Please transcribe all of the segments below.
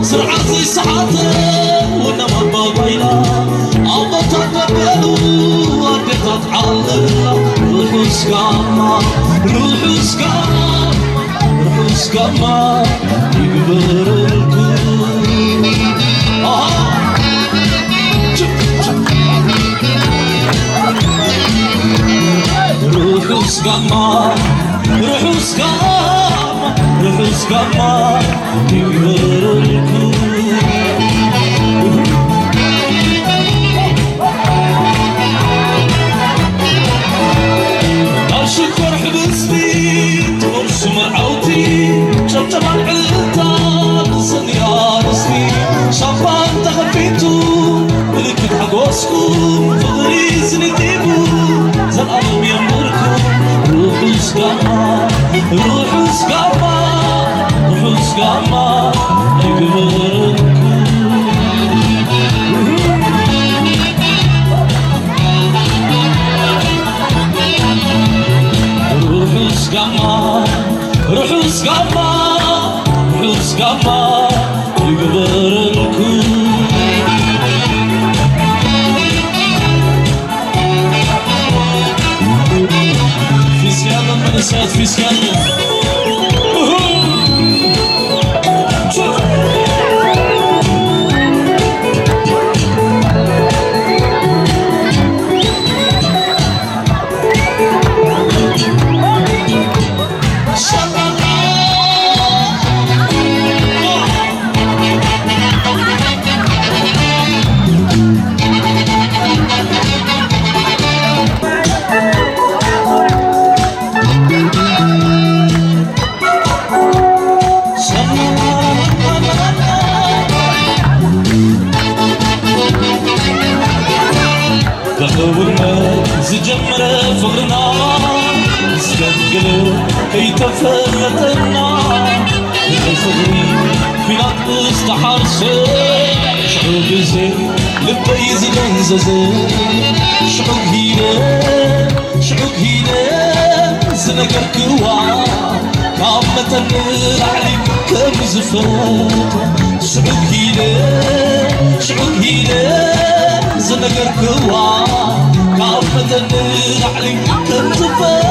ስርዓት ዘይሰሓተ ወናም ኣባጓይላ ኣቦታት በሉ ኣዴታት ዓለምና ርሑስ ጋማ ርሑስ ጋማ ርሑስ ጋማ ይግበረልኩም። ኣሃ። ርሑስ ጋማ ርሑስ ጋማ ርሑስ ጋማ ይግበረልኩም። ኣብ ሽኮር ሕብስቲ ትቑርሱ መርዓውቲ ጨብጨባን ዕልልታን ዝስንያ ርስቲ ሻምፓን ተኸፊቱ ምልክት ሓጎስኩም ፍቕሪ ስኒቲቡ ዘልኣለም የንብርኩም ርሑስ ጋማ ርሑስ ጋማ ርሑስ ጋማ ይግበረልኩም። ርሑስ ጋማ ርሑስ ጋማ ርሑስ ጋማ ይግበረልኩም። ፊስካለ መንእሰያት ፊስካለ ብሕውነት ዝጀመረ ፍቕርና ምስ ገንግል ከይተፈለጠና ብናይ ፍቕሪ ኲናት ምስ ተሓርሰ ሽዑ ግዜ ልበይ ዝደንዘዘ ሽዑ ሂደ ሽዑ ሂደ ዝነገርክዋ ካብ መጠን ንላዕሊ ከም ዝፈት ሽዑ ሂደ ሽዑ ሂደ ዝነገርክዋ ካብ መጠን ንላዕሊ ከም ዝፈት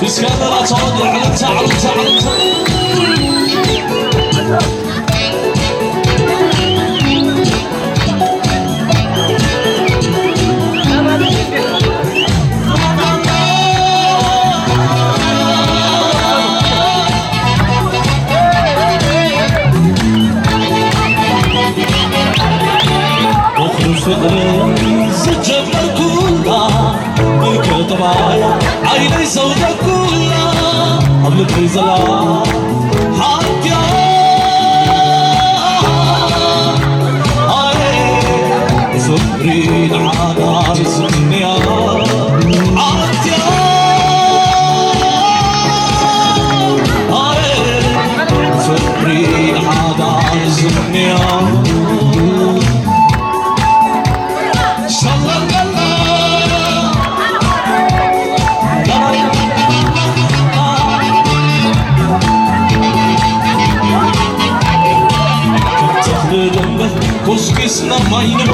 ፊስካለራ ተወዲ ዕልልታ ዕልልታ ዕልልታ ፍቕሪ ዝጀመርኩላ ብከተማያ ዓይነይ ዘውደኩላ ኣብ ልበይ ዘላ ሓንቲያ ኣየ ፍቕሪ ንዓና ዝምንያ ሓንቲያ ኣየ ፍቕሪ ንዓና ዝምንያ ኮስኪስና ማይንቦ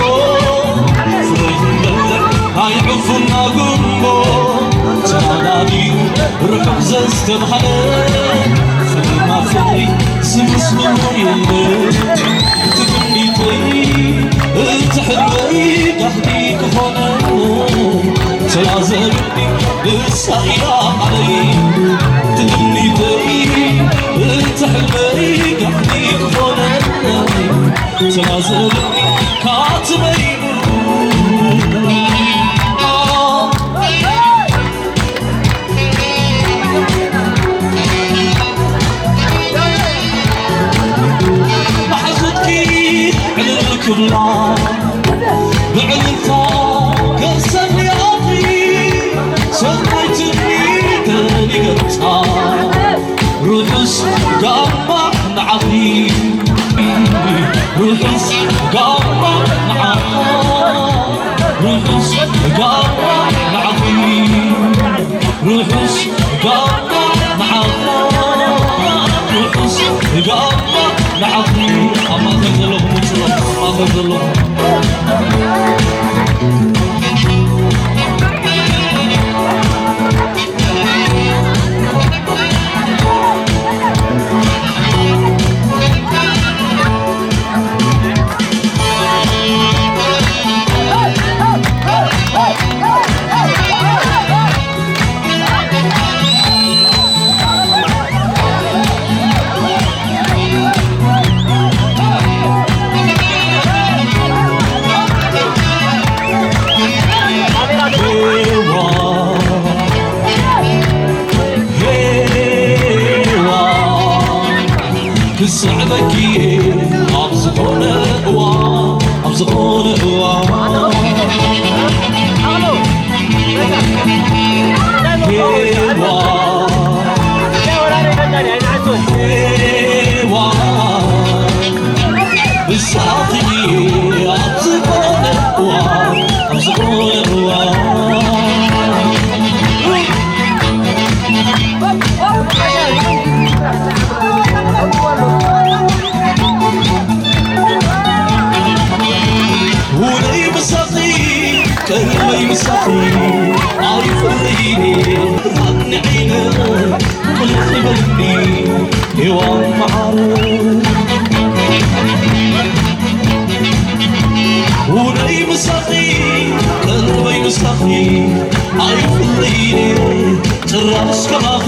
ፍረይ በልዕ ኣይዕፉና ጉንቦ ተናዲዩ ርሑቕ ዘስተብሃለ ፍቕርና ፍቕሪ ዝምስልዎ የለ እቲ ትምኒተይ እቲ ሕልመይ ዳሕዲ ክኾነ ተላዘብኒ ንሳ ኢላ ዓለይ ትምኒተይ እቲ ሕልመይ ዳሕዲ ክኾነ ተላዘብኒ ካትመይ ማሕዙትኪ ዕልል ክብላ ብዕልልታ ከሰንያኺ ሰናይ ትምኒተን ይገልጻ ርሑስ ጋማ ንዓኺ ርሑስ ጋማ ንዓኺ ርሑስ ጋማ ንዓኺ ርሑስ ጋማ ንዓኺ ንጋማ ንዓኹም ኣብ ማእከል ዘለኹም ውፅሎም፣ ኣብ ማእከል ዘለኹም። ክስዕበኪ ኣብ ዝኾነ እዋን፣ ኣብ ዝኾነ እዋን። ሄዋ፣ ሄዋ፣ ብሳኺ ኣብ ዝኾነ እዋን፣ ኣብ ዝኾነ እዋን። ውነይ ምሳኺ፣ ቀልበይ ምሳኺ፣ ኣይፍለይኒ፣ ብርሃን ንዓይነ፣ ቁልሕ ይበልኒ፣ ሄዋን መዓረ። ውነይ ምሳኺ፣ ቀልበይ ምሳኺ፣ ኣይፍለይኒ፣ ጭራሽ ከማኺ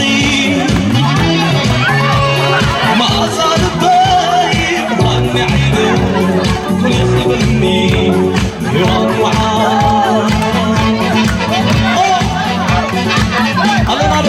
መዓዛ ልበይ ብርሃን ዓይነ ፍልይ ይበልኒ ሄዋን ወዓል ኣለና ዶ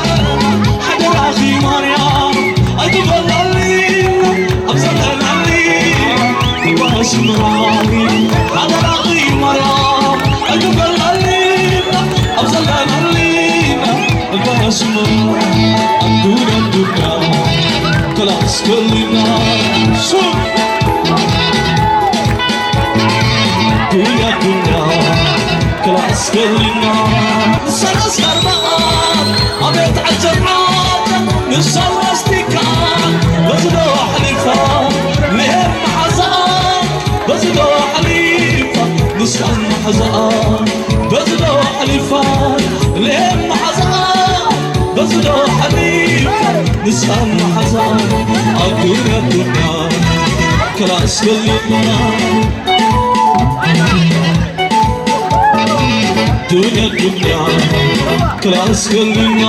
ሓደራኺ ማርያም ኣይትበላሊ ኣብ ዘለናሊ ባስምራሪ ሓደራኺ ማርያም ኣይትበላሊ ኣብ ዘለናሊ ባስምራ ኣዱና ዱና ከላስከልና ሱም ዱንያ ዱንያ ክላስ ገሊና ንሳ ኣስካርባኣ ኣቤት ዓጀብ ዓጀብ ንሳ ላስቲካ በዚ ዶ ኣሕሊፋ ልሄም መሓዛኣ በዚ ዶ ኣሕሊፋ ንሳ መሓዛኣ በዚ ዶ ኣሕሊፋ ልሄም መሓዛኣ በዚ ዶ ኣሕሊፋ ንሳ መሓዛኣ ኣብ ዱንያ ዱንያ ክላስ ገሊና ዱንያ ዱንያ ክላስ ገሊና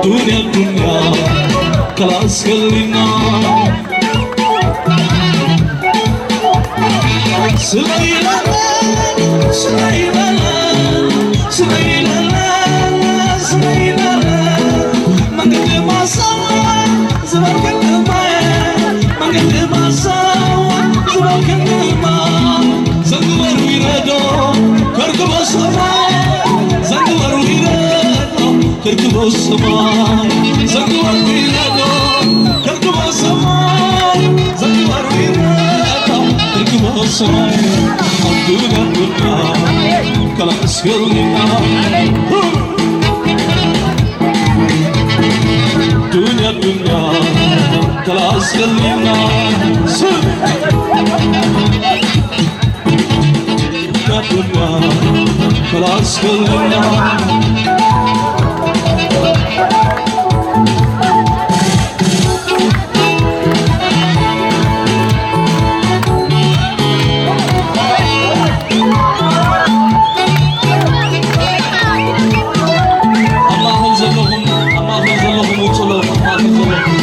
ዱንያ ዱንያ ክላስ ገሊና ስለይለለ ስለይለለ ስለይለለ ስለይለለ መንገዲ ማሳዋ ዝበልክልማ መንገዲ ማሳዋ ዝበልክልማ ዘንግበር ዊረዶ ከርክቦ ሰማይ ዘንግበር ዊረዶ ከርክቦ ሰማይ ዘንግበር ዊረዶ ከርክቦ ሰማይ ዘንግበር ዊረዶ ከርክቦ ሰማይ ኣዱና ዱና ከላስ ገሊና ዱንያ ዱንያ ክላስ ገሊና ስም ዱንያ ዱንያ ክላስ ገሊና ኣብ ማእኸል ዘለኹም፣ ኣብ ማእኸል ዘለኹም ውፅሎ፣ ኣብ ማእኸል ዘለኹም።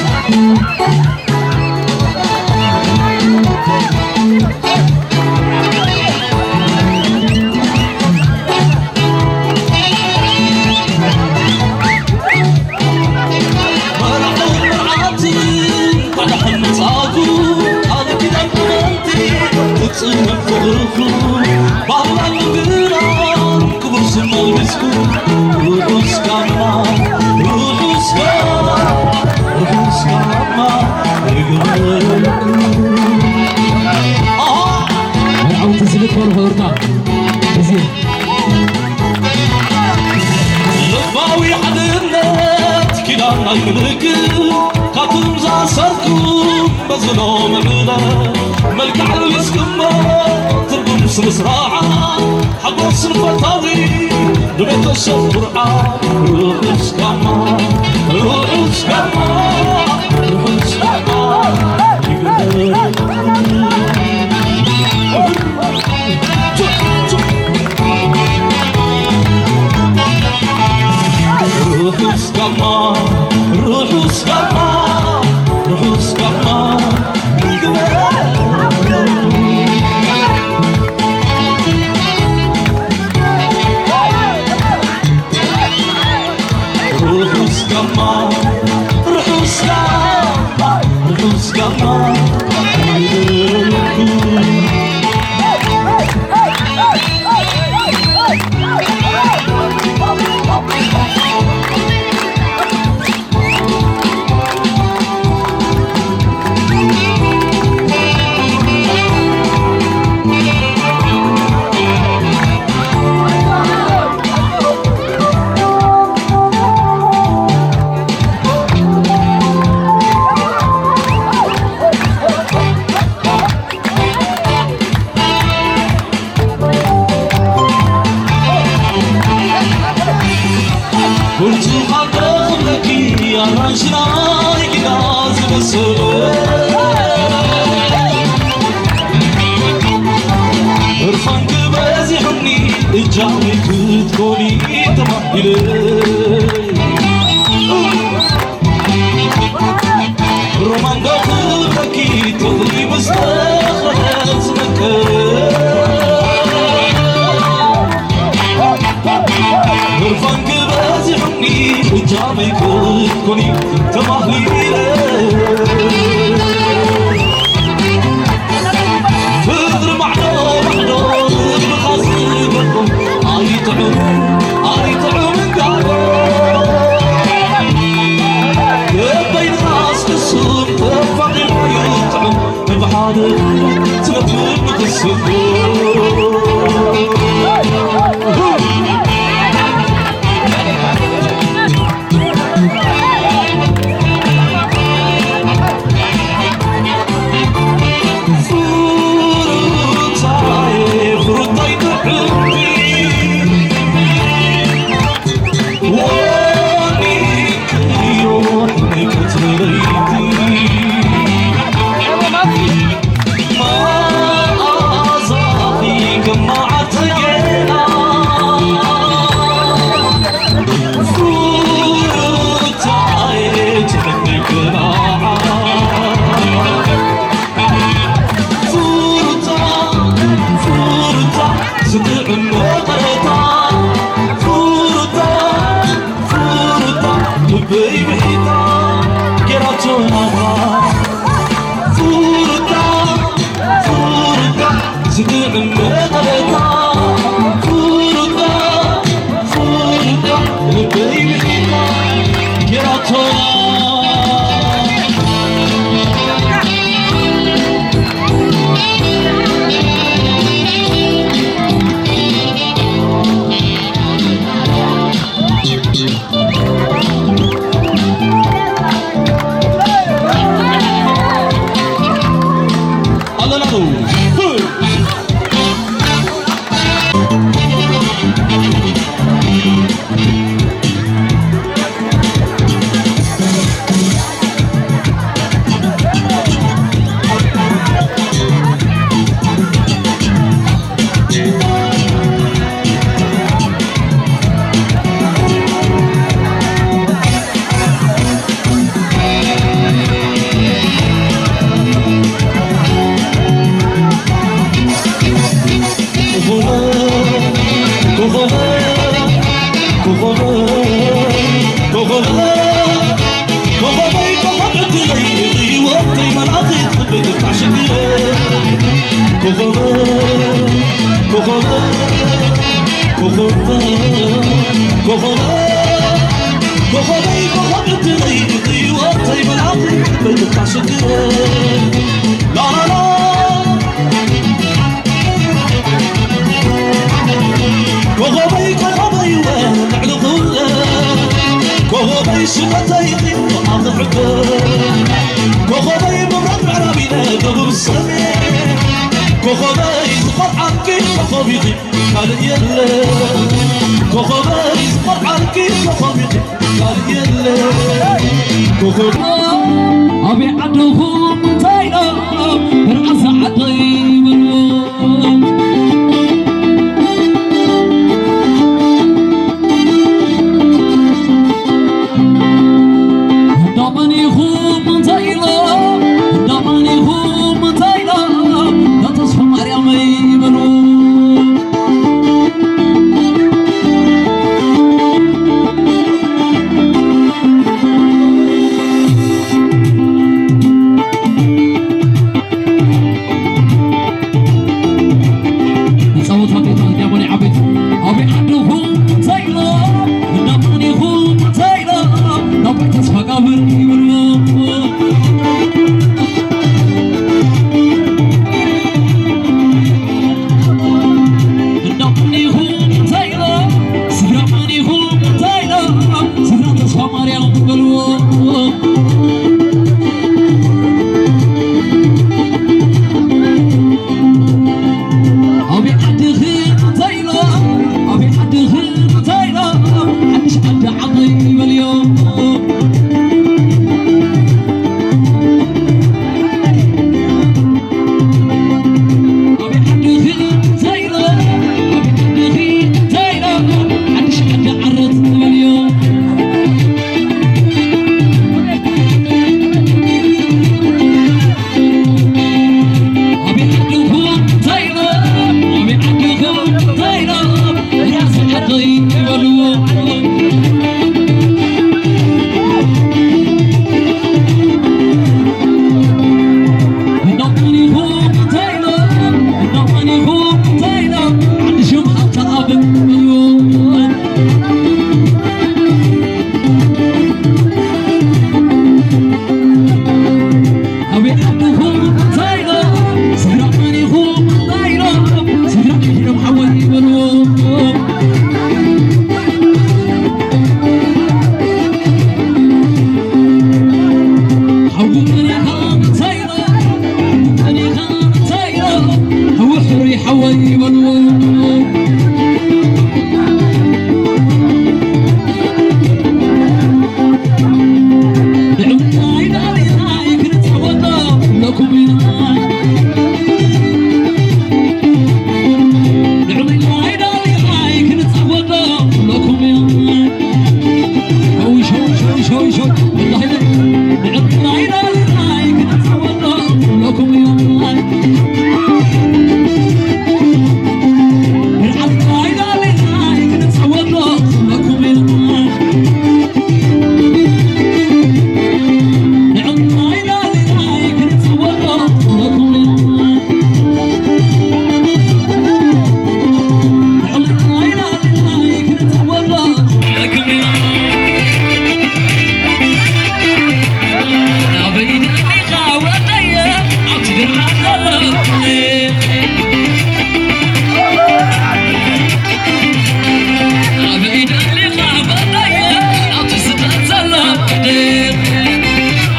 መርዓውቲ ዝልኮ ንኽብርታ እዚ ልባዊ ሓድነት ኪዳን ናይ ምልክት ካብቶም ዝኣሰርኩ በዝሎ ምዕለ መልክዕ ልስክሞ ትርጉም ስምስራዓ ሓጎስ ንፈታዊ ንቤተሰብ ኩርዓ ርሑስ ጋማ ርሑስ ጋማ ርሑስ ጋማ ይግበር። ርሑስ ጋማ ርሑስ ጋማ ርሑስ ጋማ ይግበር። ርሑስ ጋማ ርሑስ ጋማ ርሑስ ጋማ ይግበር። ብርቱኻን ክብለኪ ኣራንሽና ኢልካ ዝመስል እርፋን ክበዚሑኒ እጃመይ ክትኮኒ ተባሂለ። ሮማን ዶ ክብለኪ ተኽሊ ምስ ተኽለ ዝመከረ እርፋን ክበዚሑኒ እጃመይ ክትኮኒ ተባሂለ። ፍቕሪ ማዕዶ ማዕዶ ልብኻ ዝገርም ኣይጥዑም ኣይጥዑም እንዳሎ በበይንኻ ኣስክሱም ተፋቒርካ ይጥዑም ብሓደ ትነብር ንኽስቡ ኮኾበይ ኮኾብ እትርኢ ህይወተይ መልኣኽ በይንካ ሽግር ላላላ ኮኾበይ ኮኾበይ ወ ልዕሊ ኩለ ኮኾበይ ሽመተይ ኣኽሕከ ኮኾበይ ምብራቕ ምዕራብ ኢለ ደቡብ ሰሜን ኮኾበይ ዝኾርዓልኪ ኮኾብ ኢኺ ካልእ የለ ኮኾበይ ዝኾርዓልኪ ኮኾብ ኢኺ ካልእ የለ ኮኾብ ኣበይ ዓድኹም እንታይ ኢሎም ርዓሳ ዓደይ ይበልዎ እንዳመን ኢኹም እንታይ ኢሎም እንዳመን ኢኹም እንታይ ኢሎም እንዳተስፋ ማርያመይ ይበልዎ ንጻወት ኣዴታት ዲያቆን ዓበይቲ ኣበይ ዓድኹም እንታይ ኢሎ እንዳመን ኢኹም እንታይ ኢሎ ናባይ ተስፋ ጋብር ይብልዎ እንዳመን ኢኹም እንታይ ኢሎ ስድራ መን ኢኹም እንታይ ኢሎ ስድራ ተስፋ ማርያም በልዎ ኣበይ ዓድኺ እንታይ ኢሎ ኣበይ ዓድኺ እንታይ ኢሎ ሓድሽ ዓዲ ዓቐይ ይበልዮ ኣበይ ዓድኺ እንታይ ኢሎ ኣበይ ዓድኺ እንታይ ኢሎ ሓድሽ ዓዲ ዓረት ይበልዮ ኣበይ ዓድኹም እንታይ ኢሎም ስድራ መን ኢኹም እንታይ ኢሎም ስድራ ኢሎም ሓወይ ይበልዎ ሓዊ መን ኢኻ እንታይ ኢሎም መን ኢኻ እንታይ ኢሎም ሓዊ ሕሩይ ሓወይ ይበልዎ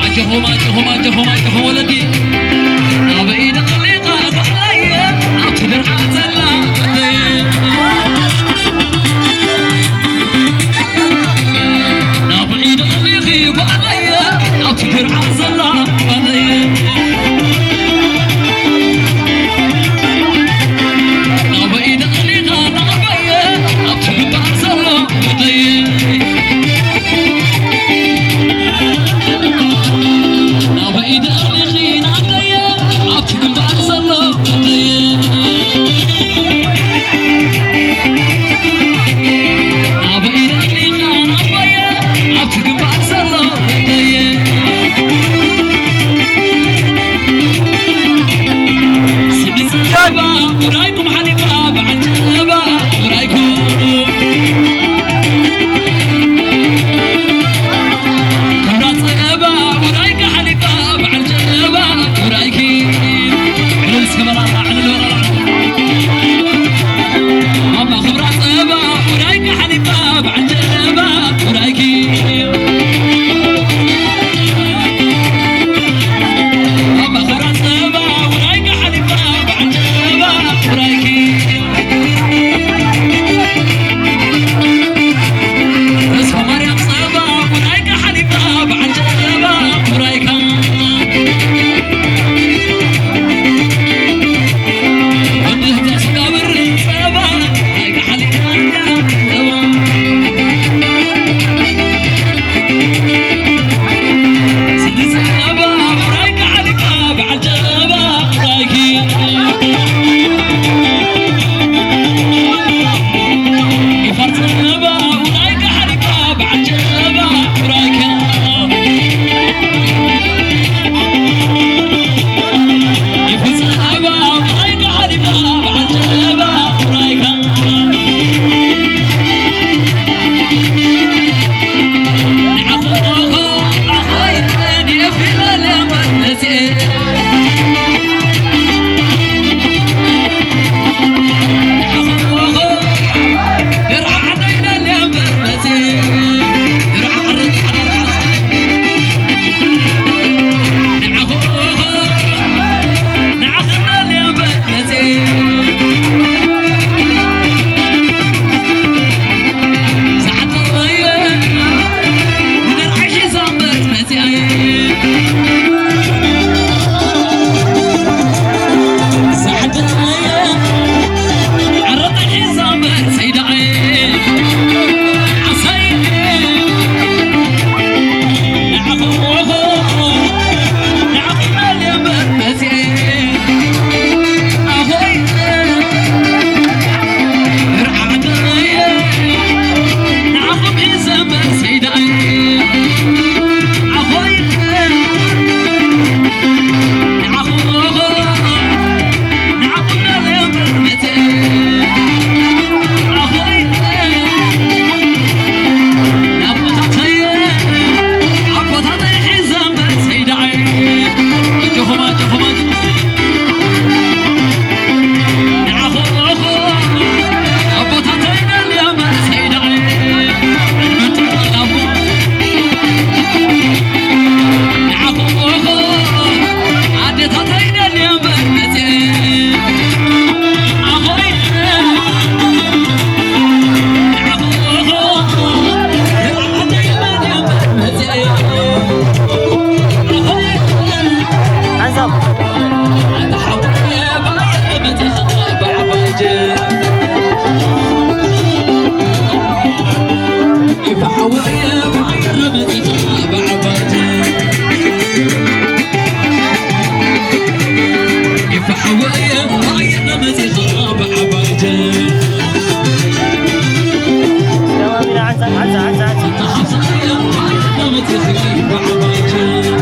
ኣጆኹም ኣጆኹም ኣጆኹም ኣጆኹም ወለዲ ኣበይ ደቕሊቓ ባዕለየ ኣብቲ ድርዓ ዘላ ናብይ ደቕሊኺ ባዕለየ ኣብቲ ድርዓ ዘላ ባዕለየ ናበይ ደቕሊቓ ናበየ ኣብቲ ግንባር ዘላ ባዕለየ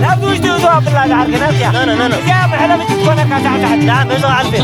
ናብዚ ውሽጢ እትዋ ብላ ዝዓርገ ናብዚኣ። ኖ፣ ኖ፣ ኖ፣ ኖ። እዚኣ ብሕለምቲ ትኮነካ ሳዕሳዕቲ። ዳ፣ በዞ ኣልፌ።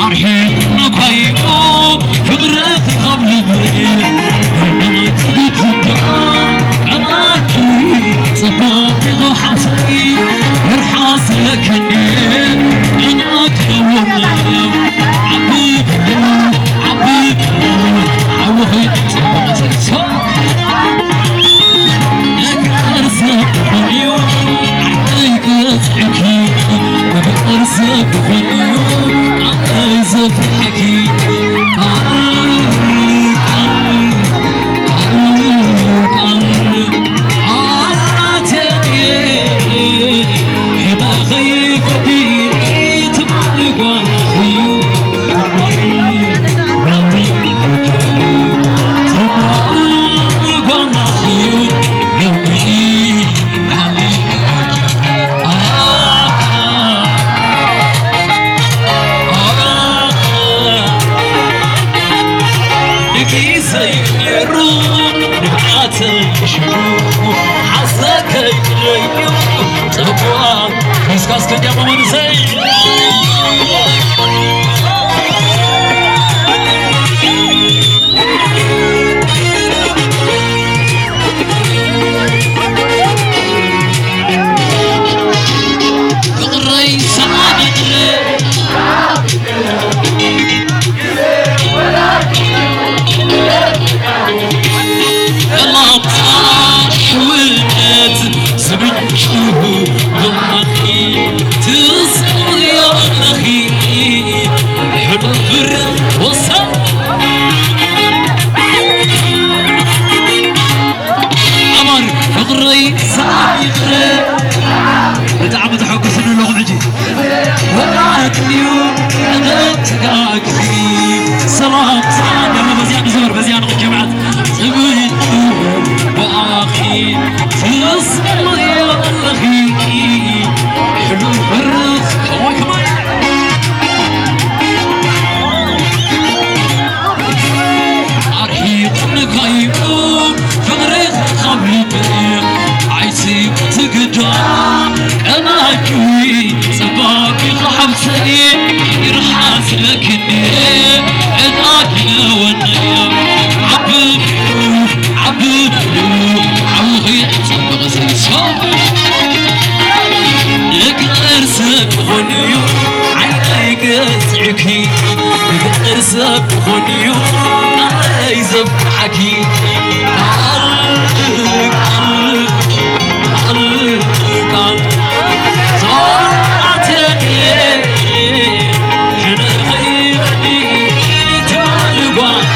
ኣርሒቕና እኳ እዩ ፍቕርኺ ካብ ልበይ። ቀናኪ ጽቡቕ ሓፍተይ ይርሓስ ለክኒ ቀናኪ ወለም ዓቢ ዓቢ ዓውኺ ጽቡቕ ዘርሶ ኣማን ፍቕረይ ሳይቕረ ብጣዕሚ ተሐጉስኒ ኣለኹም ሕጂ። ወላትንዩ ተጋግኒ ሰላም ሰላም ያለ በዚያ ንዘበር በዚያ ንኽጀምዓት ጽብይ ብኣኺ ትስምዮ ኣለኺ ሕሉል በርኽ ከማይ ከማይ ኣርሒቕኒ ካይኑ ፍቕርኺ ካብ ልበይ ኣይሲ ትግዳ ቀናኪ ጽባቂ ሓብሰይ ይርሓስ ለክኒ እናኪ ወነይ ዓቢ ዓቢ ዓውኺ ጽቡቕ ዘርሶ ይግበር ሰብ ክኾን እዩ ዓይነይ ገዚዕኪ ይግበር ሰብ ክኾን እዩ ቃለይ ዘብዓኪ ቃል ቃል ቃል ቃል ዞራተየ ሕነ ኸይበኒ ትባል ጓል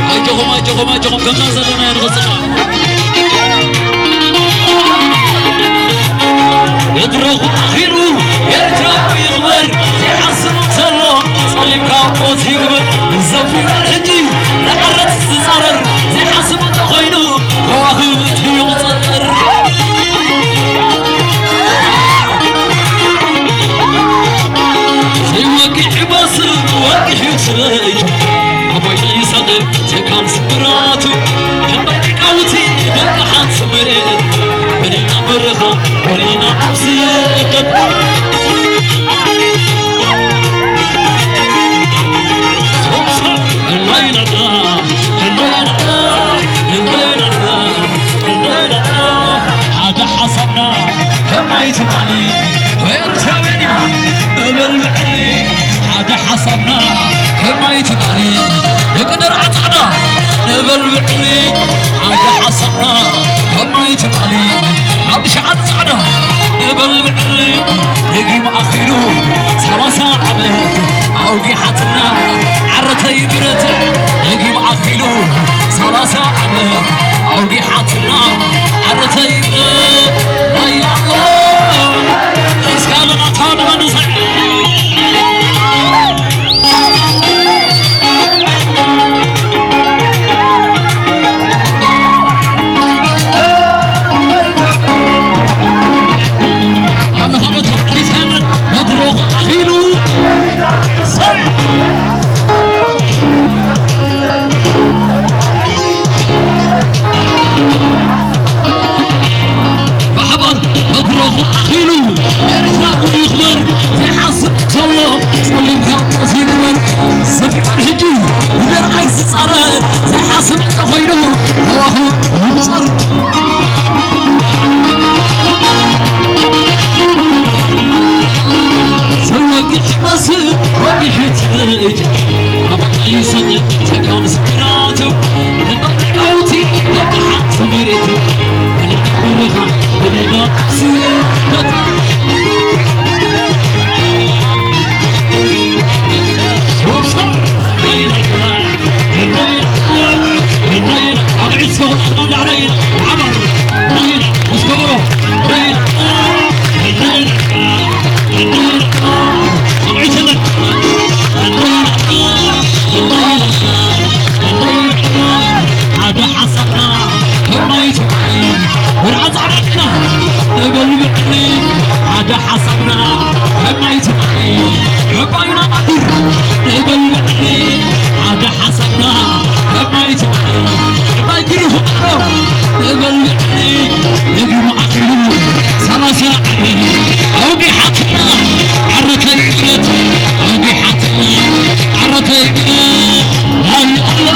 ኣጆኹም ኣጆኹም ኣጆኹም ከምዛ ዘለና ንቕፅላ። ወትሮኹም ኣኺሉ ኤርትራዊ ይኽበር። ዘይሓስብ እንተሎ ጸሊምካ ሞት ይግበር። ዘፊር ሕጂ ንዓረት ዝጻረር ዘይሓስብ እንተኾይኑ ከዋኽብቲ ይቑጸር። ዘይወግሕ ይመስል ወግሕ ይስለይ ኣባይ ይሰቕል። ሸካም ስብራቱ ሓባይ ቃውቲ ደቂ ሓንቲ መሬት በሊና በረኻ በሊና ኣብ ስደት። ሶምሶም እላይ ነዳ እላይ ነዳ እላይ ነዳ እላይ ነዳ ሓደ ሓሳብና ከማይ ትማሊ ኤርትራውያን ኢና ንበል ብዕሊ። ሓደ ሓሳብና ከማይ ትማሊ ደቂ ደርዓ ጻዕዳ ንበል ብዕሊ። ሓደ ሓሳብና ከማይ ትማሊ ሓሙሽዓት ጻዕዳ ንበል ብዕሊ። ደጊም ኣኺሉ ሰላሳ ዓመት ኣውጊሓትና ዓረተይ ብረት። ደጊም ኣኺሉ ሰላሳ ዓመት ኣውጊሓትና ዓረተይ ብረት። ኣያሎ እስካለና ታንመንሰ ብሓባር መድረኹ ኣኺሉ ኤርትራ ይኽበር። ዘይሓስብ ዘሎ ጸሊምካ ይግበር። ሰፊር ሕጂ ንደርዓይ ዝጻረ ዘይሓስብ እንተኾይኑ ከዋኽብቲ ይቑጸር። ሰብ ወጊሕ ይመስል ወጊሕ ትርኢት ኣባይ ይሰጥ ተካም ስራቱ ንመቃውቲ ደቂ ሓንቲ መሬት። ሓሳብና ከማይ ትማሊ፣ ከማይና ኣዲር ንበል በዓል ሓደ ሓሳብና ከማይ ትማሊ፣ ከማይ ግርሁ ንበል በዓል ነግሩ ኣኺሉ ሰላሳ ዓመት ኣውጊሓትና ዓረተይ እምነት ኣውጊሓትና ዓረተይ እምነት ኣይ ኣላ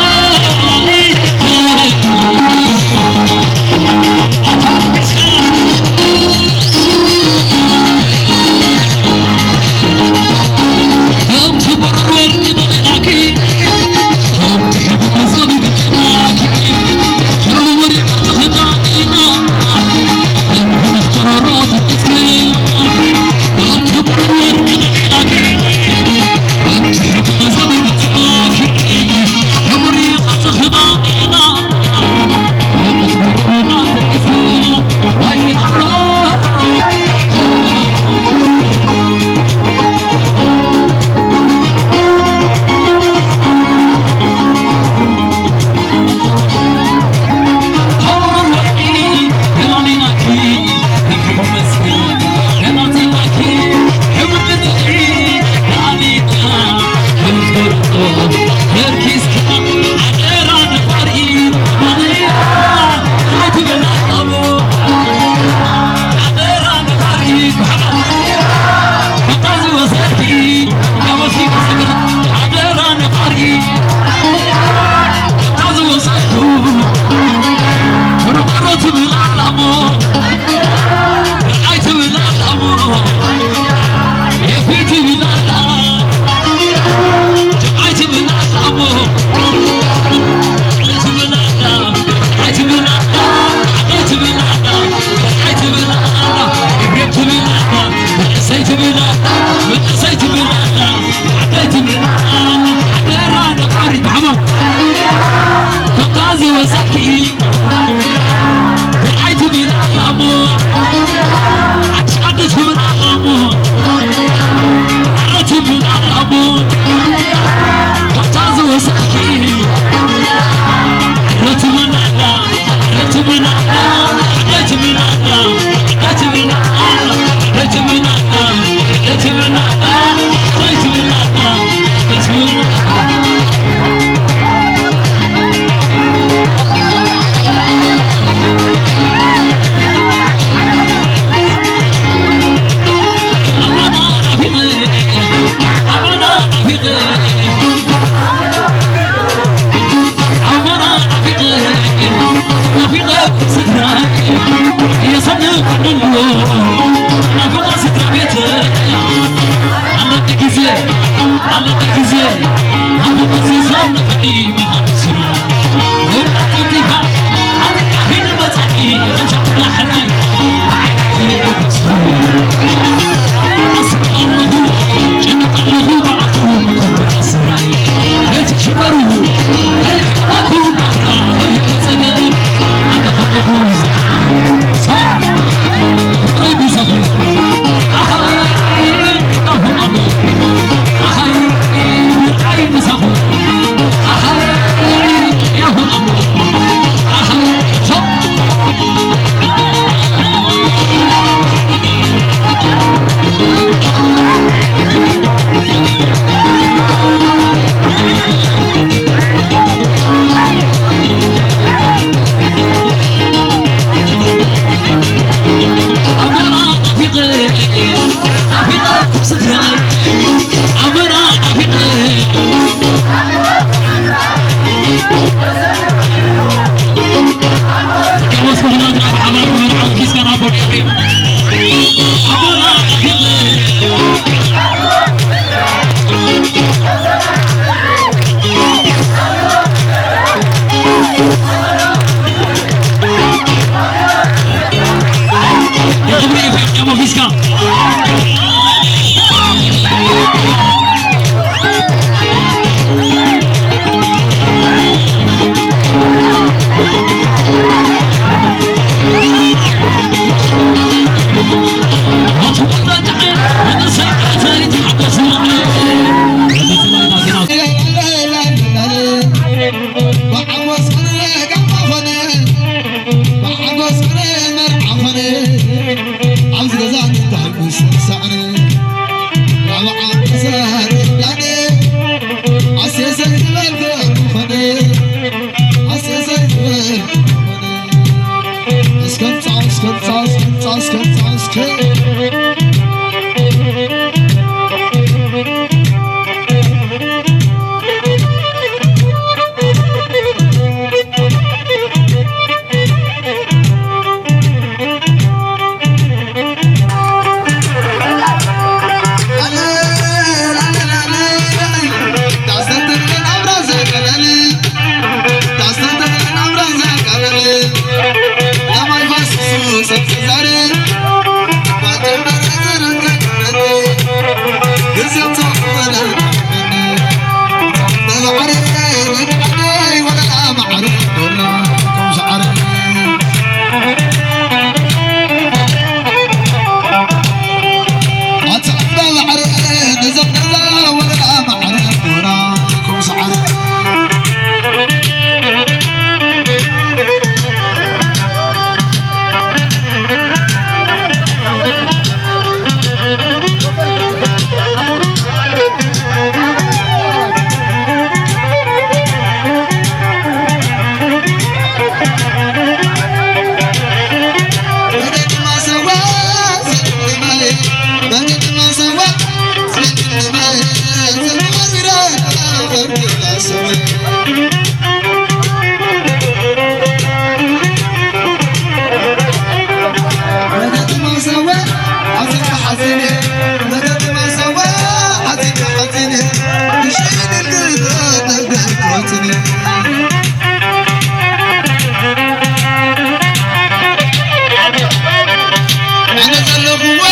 ኣነ ዘለኹዎ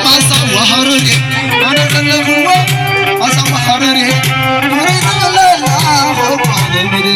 ማሳዋ ሃረር እየ። ኣነ ዘለኹዎ ማሳዋ ሃረር እየ። ክብሪ ዝብለላ ኾኳ ለሚድ።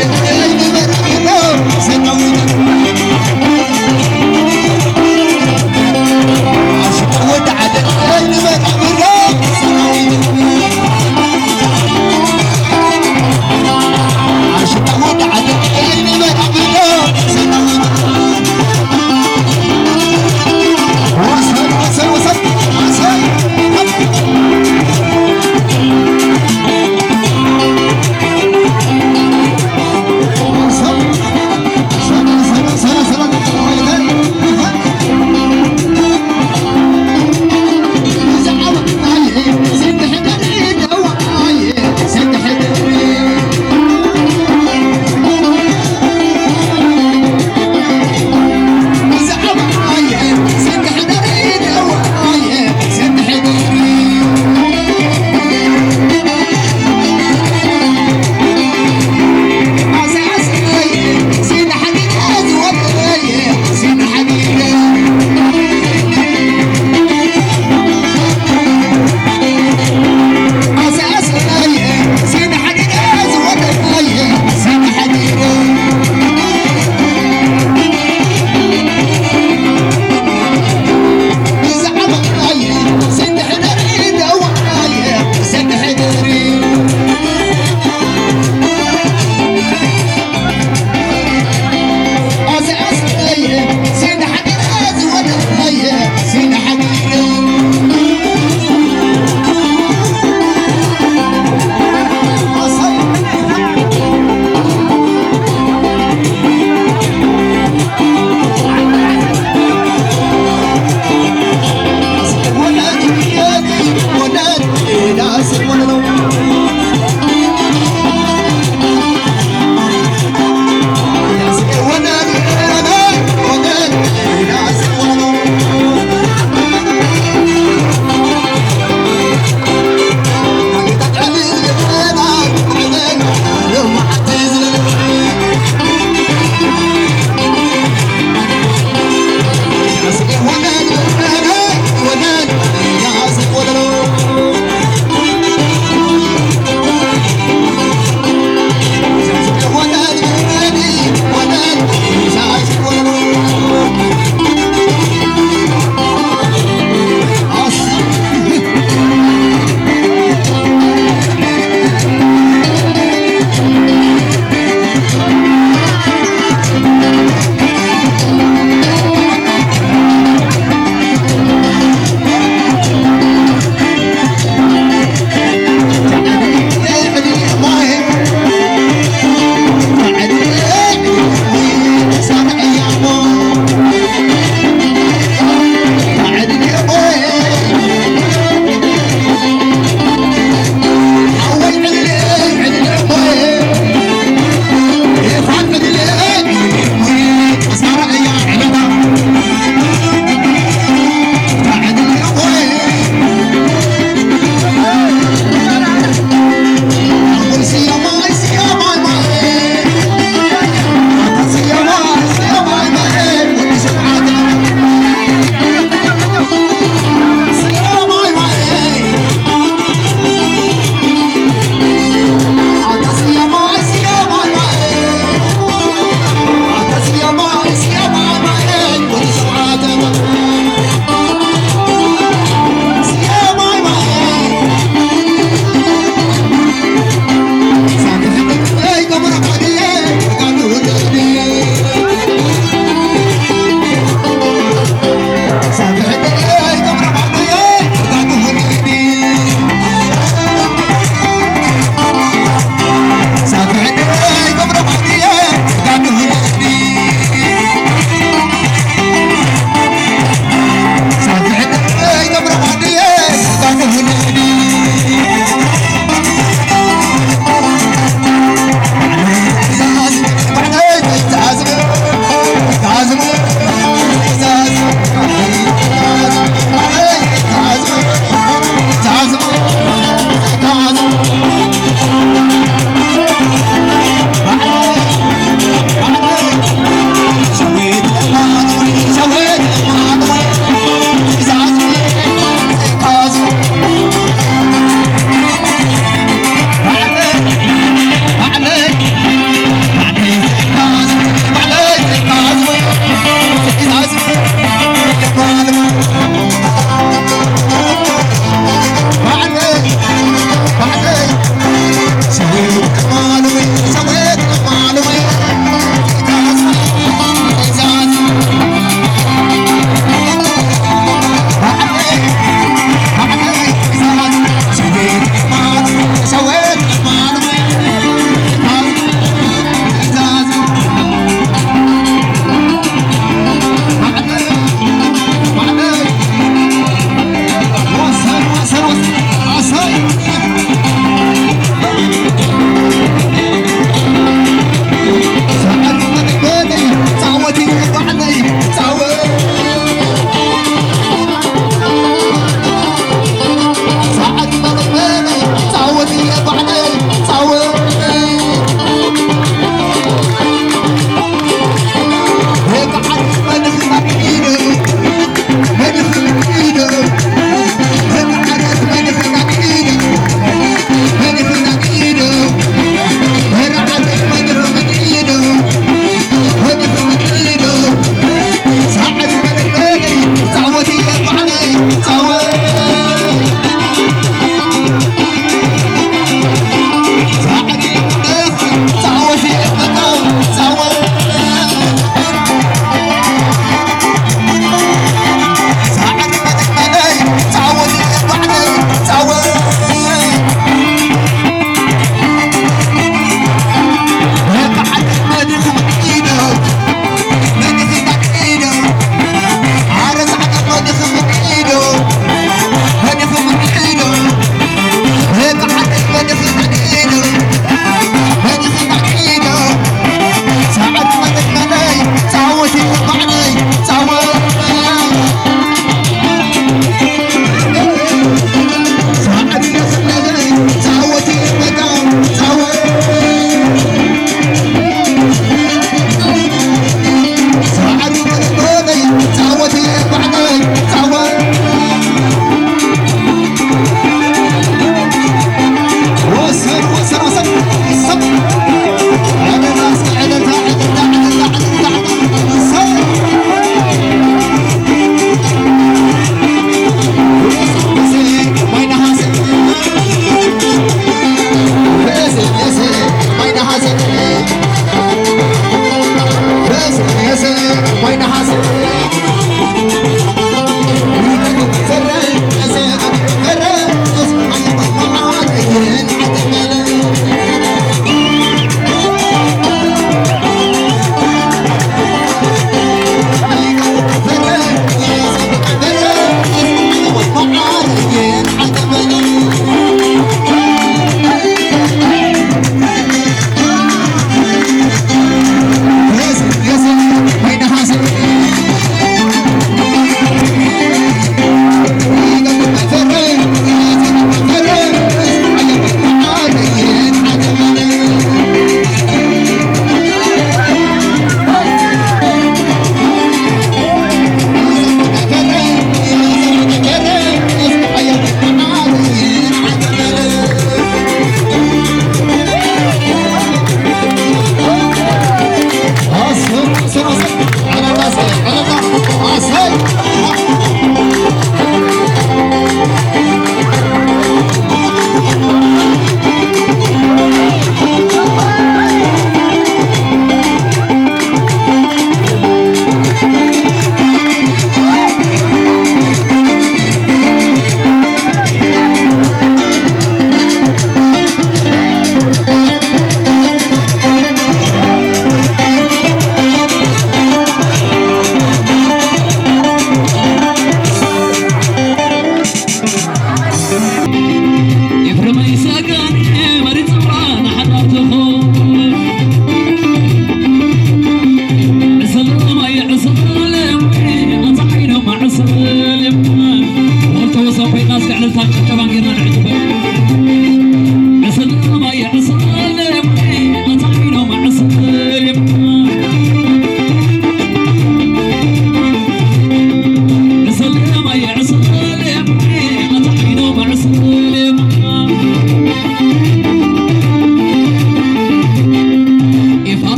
Thank you.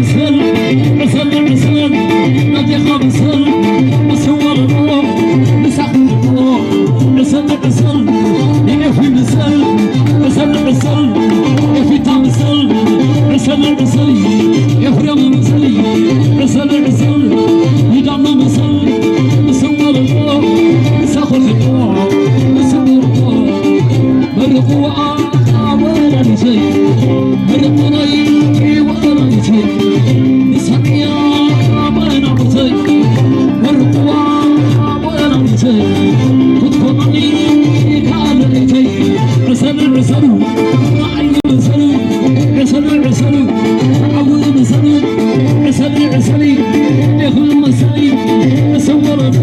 ዕሰል፣ ዕሰል፣ ዕሰል፣ ናቴኻ ምሰል፣ ምስ ወረዶ፣ ምስ ኣኽንዶ፣ ዕሰል፣ ዕሰል፣ ንኤፊ ምሰል፣ ዕሰል፣ ዕሰል፣ ኤፊታ ምሰል፣ ዕሰል፣ ዕሰል፣ ኤፍሬም ምሰል፣ ዕሰል፣ ዕሰል፣ ይዳኖ ምሰል፣ ምስ ወረዶ፣ ምስ ኣኽንዶ፣ ምስ ወረዶ፣ መርቕዋ ወላዲተይ፣ መርቕነይ ወላዲተይ፣ ንሳቅያ መናቁተይ፣ መርቕዋ ወላዲተይ፣ ክትኮነኒ ካልኣይተይ፣ ዕሰሉ፣ ዕሰሉ፣ ንዓይ ምሰሉ፣ ዕሰሉ፣ ዕሰሉ፣ ንዓዊ ምሰሉ፣ ዕሰሊ፣ ዕሰሊ፣ ዲኹም ምሰሊ፣ ምስ ወረዶ፣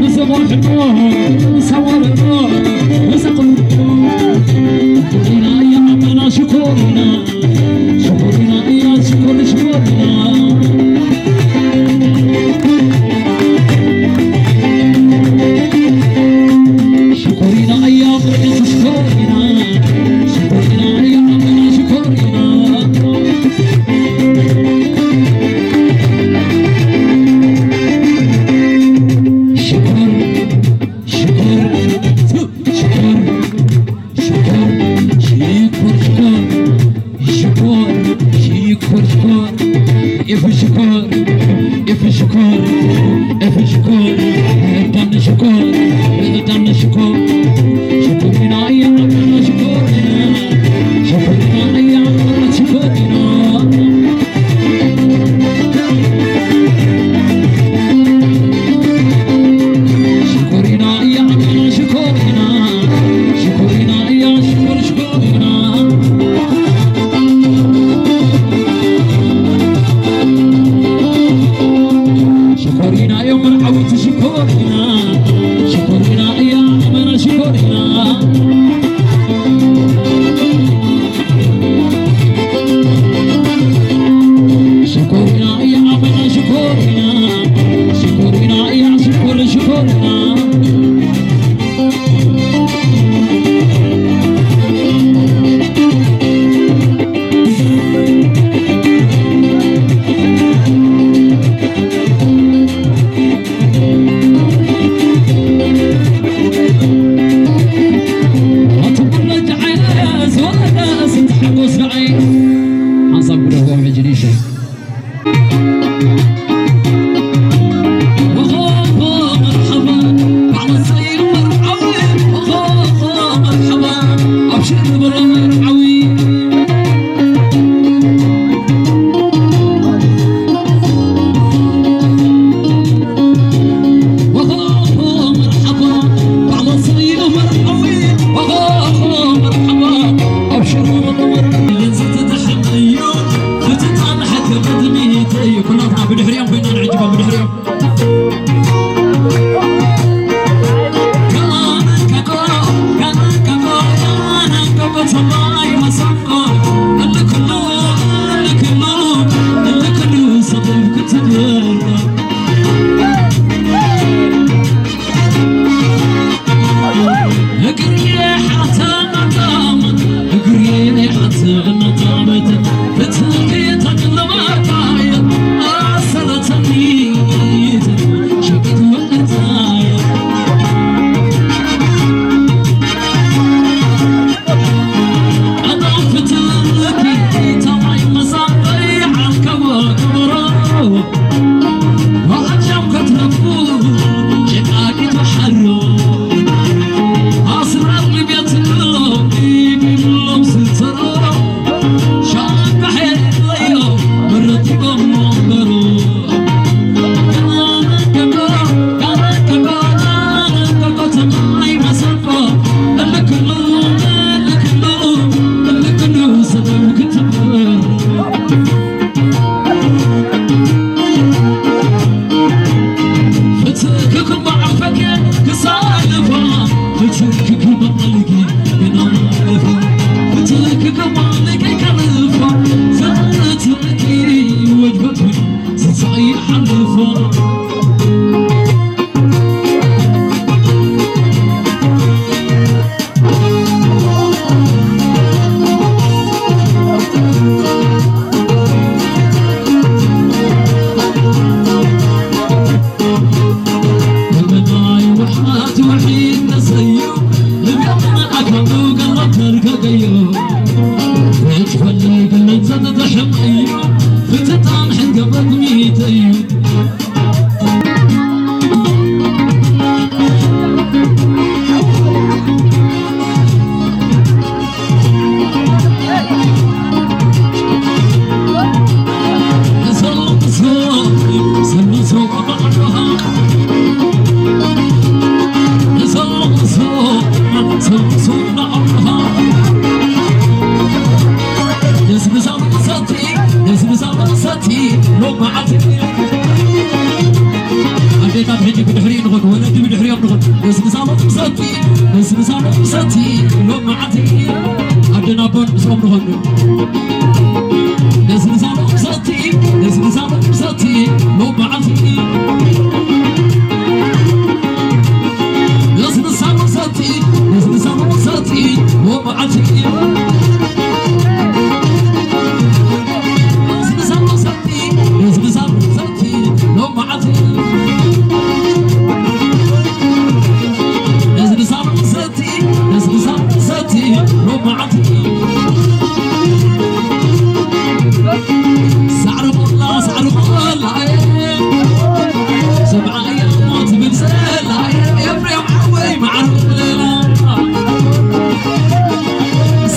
ምስ ቆልሕዶ፣ ምስ ወረዶ፣ ምስ ቆልሕዶ። ሽኮሪና እያ ኣመና ሽኮሪና፣ ሽኮሪና እያ ሽኮሪ ሽኮሪና። ሽኮሪና እያ ምርኢት ሽኮሪና፣ ሽኮሪና እያ ኣመና ሽኮሪና። ሽኮር፣ ሽኮር፣ ሽኮር፣ ሽኮር፣ ሽኮር፣ ሽኮር፣ ሽኮር፣ ሽኮር፣ ሽኮር፣ ኤፊ ሽኮር፣ ኤፊ ሽኮር፣ ኤፊ ሽኮር፣ ዳኒ ሽኮር፣ ዳኒ ሽኮር፣ ሽኮሪና እያ ሽኮሪና፣ ሽኮሪና እያ ሽኮሪና። ሽኮሪና እያ ሽኮሪና፣ ሽኮሪና እያ ሽኮር ሽኮሪና። ሽኮሪና እዮም መርዓውቲ ሽኮሪና፣ ሽኮሪና እያ ኣመና ሽኮሪና። ሽኮሪና እያ ኣመና ሽኮሪና፣ ሽኮሪና እያ ሽኮር ሽኮሪና። ሓንሳብ ግደፍዎም ሕጂ ንእሽተይ። ኩላትና ብድሕሪኦም ኮይና ንዕጅቦም፣ ብድሕሪኦም። እግሬ ሓተ መጣመት፣ እግሬ ሓተ መጣመት፣ ብትምክሕቲ ክለማታይ ኣሰረተኒ፣ ሸቂት ወለታይ። ቀደም ፍትልኪ፣ ተማይ መሳቀይ ዓርከቦ ክብሮ። ኣጃም ከትረፉ ጭቃቂት ሓሮ ኣስራር ንቤት ቢብሎም ስተሮ ሻቃ ደስንሳሎም ሰቲ፣ ደስንሳሎም ሰቲ፣ ሎማዓንቲ። ደስንሳሎም ሰቲ፣ ደስንሳሎም ሰቲ፣ ሎማዓንቲ። ደስንሳሎም ሰቲ፣ ደስንሳሎም ሰቲ፣ ሎማዓንቲ። ደስንሳሎም ሰቲ፣ ደስንሳሎም ሰቲ፣ ሎማዓንቲ። ሳዕሪ ቆላ፣ ሳዕሪ ቆላ፣ ሰብዓ እያ እሞ ትብል ዘላ፣ ኤፍሬም ዓወይ መዓር ብለላ።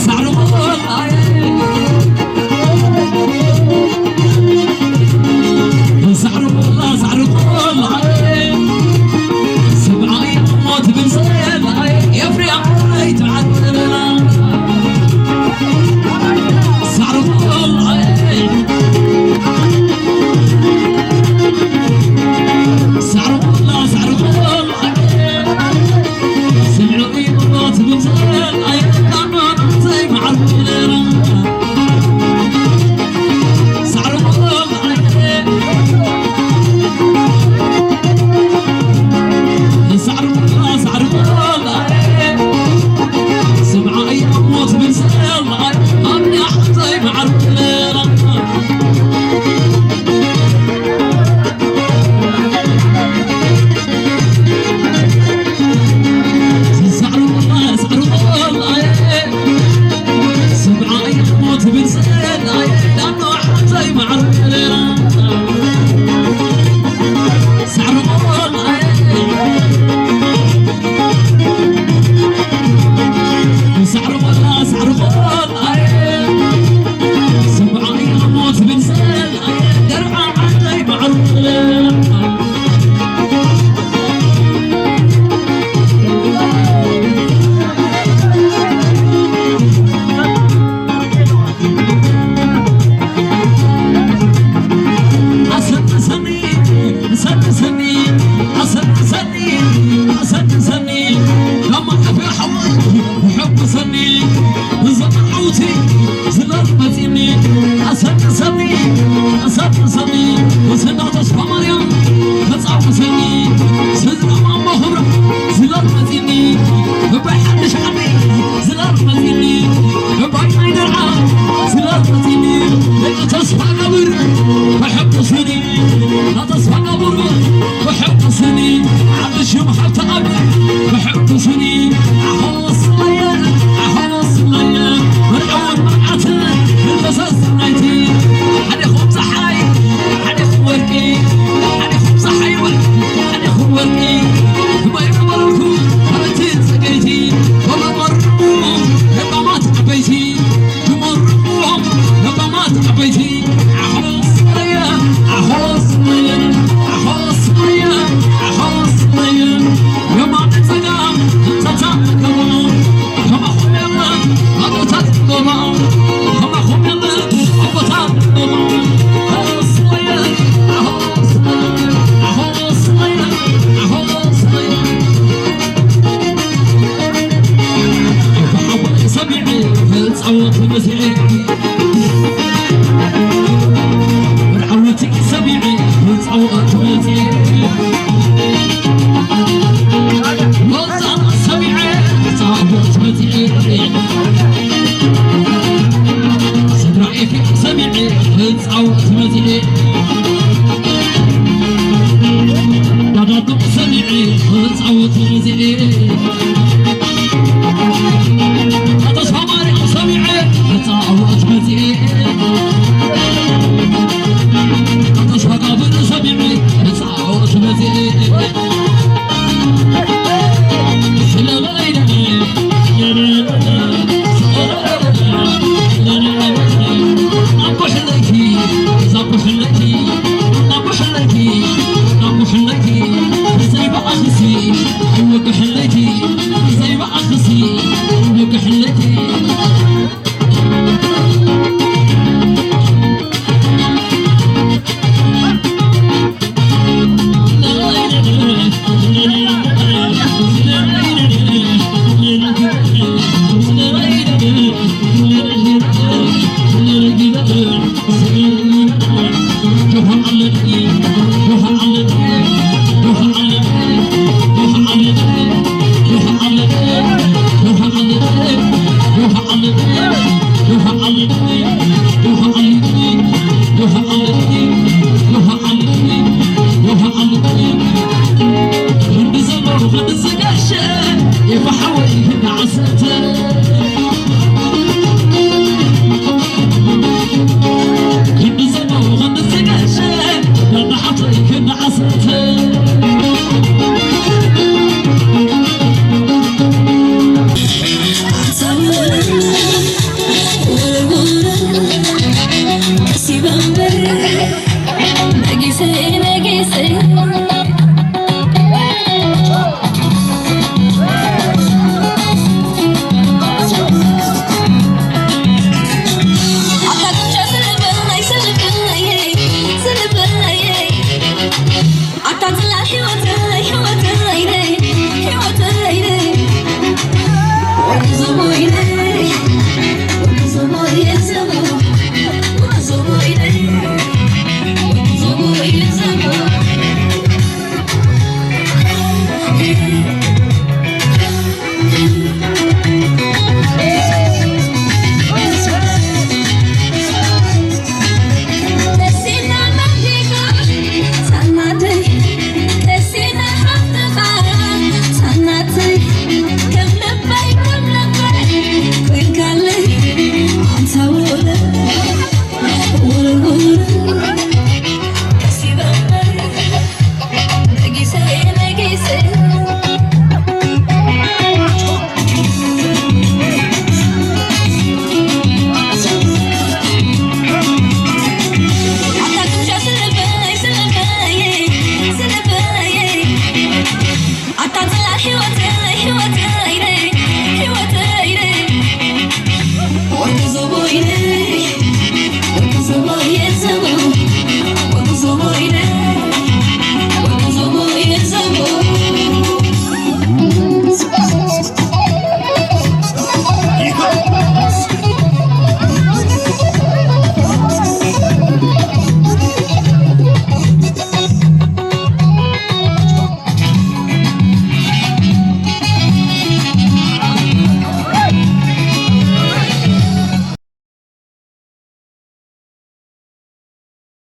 ሳዕሪ ቆላ፣ ሳዕሪ ቆላ፣ ሳዕሪ ቆላ፣ ሰብዓ እያ እሞ ትብል ዘላ፣ ኤፍሬም ዓወይ መዓር ብለላ። ሳዕሪ ቆላ፣ ሳዕሪ ቆላ፣ ሳዕሪ ቆላ፣ ስምዒት እሞ ትብል ዘላ፣ ኣየቃማን ዘይመዓር ብለላ። ሳዕሪ ቆላ፣ ሳዕሪ ቆላ፣ ሳዕሪ ቆላ፣ ስምዓ እያ እሞ ትብል ዘላ፣ ኣምንያ ሓንተይ መዓር ብለላ። ሳዕሪ ቆላ፣ ሳዕሪ ቆላ፣ ስምዓ እያ እሞ ትብል ዘላ፣ ዳኖ ሓንተይ መዓር ብለላ። ሳዕሪ ቆላ፣ ሳዕሪ ቆላ፣ ሳዕሪ ቆላ፣ ስምዓ እያ እሞ ትብል ዘላ፣ ደርዓ ዓደይ መዓር። ኣሰንሰኒ፣ ኣሰንሰኒ፣ ኣሰንሰኒ፣ ኣሰንሰኒ፣ ጋማ ዓፍያ ሓወይ፣ ሕጉሰኒ፣ ብዘመዓውቲ ዝለር መጺኒ፣ ኣሰንሰኒ፣ ኣሰንሰኒ፣ ወሰና ተስፋ ማርያም ተጻውሰኒ፣ ስድራ ማማ ኹብራ ዝለር መጺኒ፣ እባይ ሓድሽ ዓዲ ዝለር መጺኒ፣ እባይ ናይ ደርዓ ዝለር መጺኒ፣ ደቂ ተስፋ ነብር ተሐጉስኒ፣ ናተስፋ ነብር ተሐጉስኒ፣ ዓዲ ሽም ሓብቲ ዓዲ ተሐጉስኒ፣ ኣኾስለየ፣ ኣኾስለየ፣ መርዓውን መርዓትን ክልተ ሰስናይቲ፣ ሓዲኹም ጸሓይ፣ ሓዲኹም ወርቂ፣ ሓዲኹም ጸሓይ ወርቂ፣ ሓዲኹም ወርቂ፣ ክመይ ዝበልኩ ሓንቲ ጸገይቲ፣ ወመመርቁ ለባማት ዓበይቲ፣ ክመርቁዎም ለባማት ዓበይቲ፣ ኣኾስለየ፣ ኣኾስለየ፣ ኣኾስለየ፣ ኣኾስለየ፣ የማነ ጸጋም እንተታከቦ፣ ከማኹም የለን ኣቦታት ሎማ፣ ከማኹም የለን ኣቦታት ሎማ፣ ኣኾስለየ፣ ኣኾስለየ፣ ኣኾስለየ፣ ኣኾስለየ። ሰሚዐ ክጻወት መሲዐ፣ ወርዓውቲ ሰሚዐ ክጻወት መሲዐ፣ ወዛ ሰሚዐ ክጻወት መሲዐ፣ ስድራ ኤፍሬም ሰሚዐ ክጻወት መሲዐ።